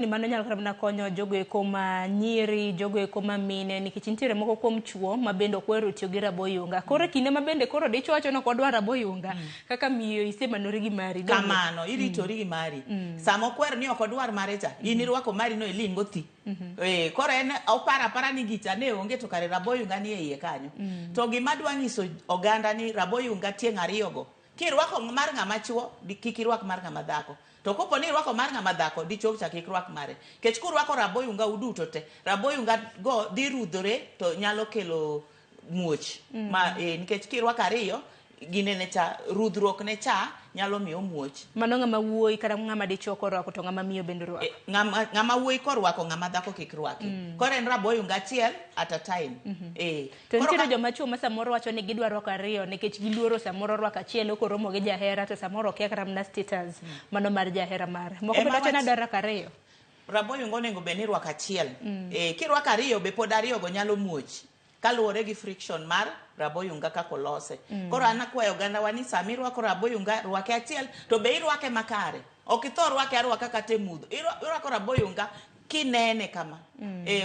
Ni mano nyalo kata mana konyo jogo eko ma nyiri, jogo eko ma mine, nikech nitiere moko kuom chuo ma bende ok ohero tiyo gi raboyunga. Koro e kinde ma bende koro dichuo wacho ni ok wadwar raboyunga, kaka miyo isemanori gi mari. Donge? Kamano, iritori gi mari. Sama okwer ni ok odwar mare cha, in irwako mari no iling' othi. Eh, koro en oparo apara ni gicha ne onge to kare raboyunga ni e iye kanyo. To gima adwa nyiso oganda ni raboyunga tieng' ariyogo, kirwako mar ng'ama chuo, kik irwak mar ng'ama dhako. To kopo ni irwako mar ng'ama dhako, dichuo cha kik rwak mare. Nikech kurwako raboyunga uduto te, raboyunga go dhi rudhore to nyalo kelo muoch. Ma, nikech kirwako ariyo, ginene cha, rudhruok ne cha nyalo miyo omuoch. Mano ng'ama wuoyi kata ng'ama dichuo korwako to ng'ama miyo bende orwako. Ng'ama wuoyi korwako, ng'ama dhako kik rwaki. Koro en raboyunga achiel at a time. To nitiere joma chuo ma samoro wacho ni gidwa rwako ariyo nikech giluoro samoro rwako achiel okoromo gi jahera to samoro okia kata mana status mano mar jahera mare. Moko bende wacho ni adwa rwako ariyo. Raboyunga onego bed ni irwako achiel. Kirwako ariyo be pod ariyo go nyalo muoch. Kaluwore gi friction mar raboyunga kaka olose. Koro an akwayo oganda wa ni sama irwako raboyunga, rwake achiel, to be irwake makare. Ok itho rwake arwaka kata e mudho. Irwako raboyunga kinene kama.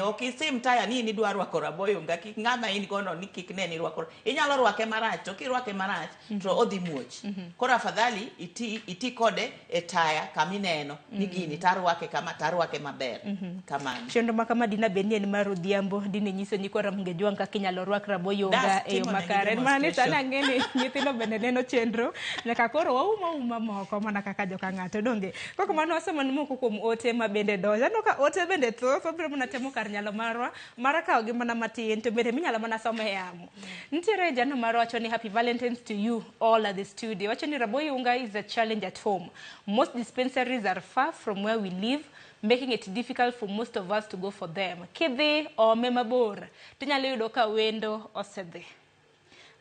Ok isim taya ni in idwa rwako raboyunga, kik ng'ama in gono ni kik ne ni irwako. Inyalo rwake marach, to kirwake marach, to odhi muoch. Koro afadhali iti kode e taya kama ineno ni gini tarwake kama, tarwake maber. Kamano. Chenro ma kama dina bed ni en mar odhiambo, dine nyiso nyikwa Ramogi Ojwang' kaka inyalo rwak raboyunga Das e yo timo negi makare. En mana ni sani demonstration. ang'e ni nyithindo bende neno chenro, nyaka koro wauma uma moko mana kaka joka ng'ato donge. Kok mano wasomo ni moko kuom ote ma bende donjo. Aneno ka ote bende thoth, wabiro mana temo kar nyalo marwa mar kawo gi mana matin to bende minyalo mana somo e yamo. Nitiere jano mar wacho ni happy Valentine's to you all at the studio. Wacho ni raboyunga is a challenge at home. Most dispensaries are far from where we live, making it difficult for most of us to go for them. Kidhi ome mabor, tinyalo yudo ka wendo osedhi.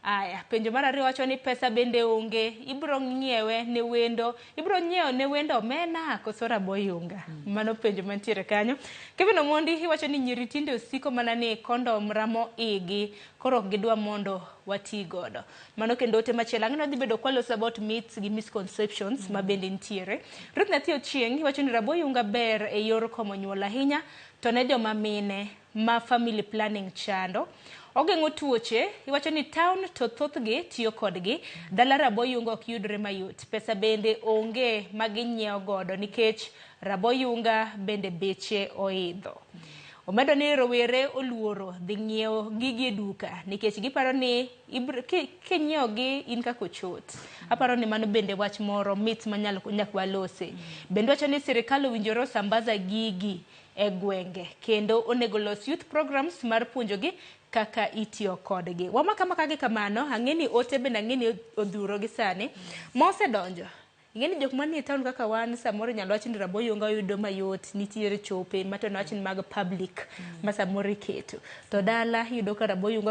Aya, penjo mar ariyo wacho ni pesa bende onge, ibiro ng'iewe ne wendo, ibiro nyiewo ne wendo omena koso raboyunga? Mano penjo mantiere kanyo. Kevin Omondi iwacho ni nyiri tinde osiko mana ni kondom ramo igi, koro ok gidwa mondo wati godo. Mano kendo ote machielo, ang'e ni wadhi bedo kwaloso about myths gi misconceptions ma bende nitiere. Ruth Nyathi Ochieng' iwacho ni raboyunga ber e yor komo nyuol ahinya to ne joma mine ma family planning chando. Ogeng'o tuoche, iwacho ni town to thothgi tiyo kodgi, dala raboyunga ok yudre mayot. Pesa bende onge ma ginyiewo godo nikech raboyunga bende beche oidho. Omedo ni rowere oluoro dhi ng'iewo gigi e duka nikech giparo ni kinyiewo gi in kaka ochot. Aparo ni mano bende wach moro mit manyalo nyaka walose. Bende wacho ni sirikal owinjore osambaza gigi e gwenge kendo onego los youth programs mar puonjogi kaka itiyo kodgi. Wamaka maka gi kamano, ang'e ni ote bende ang'e ni odhuro gi sani. Ma osedonjo, ing'e ni jok manie town kaka wan samoro inyalo wach ni raboyunga oyudo mayot, nitiere chope ma to wach ni mag public ma samoro iketo. To dala iyudo ka raboyunga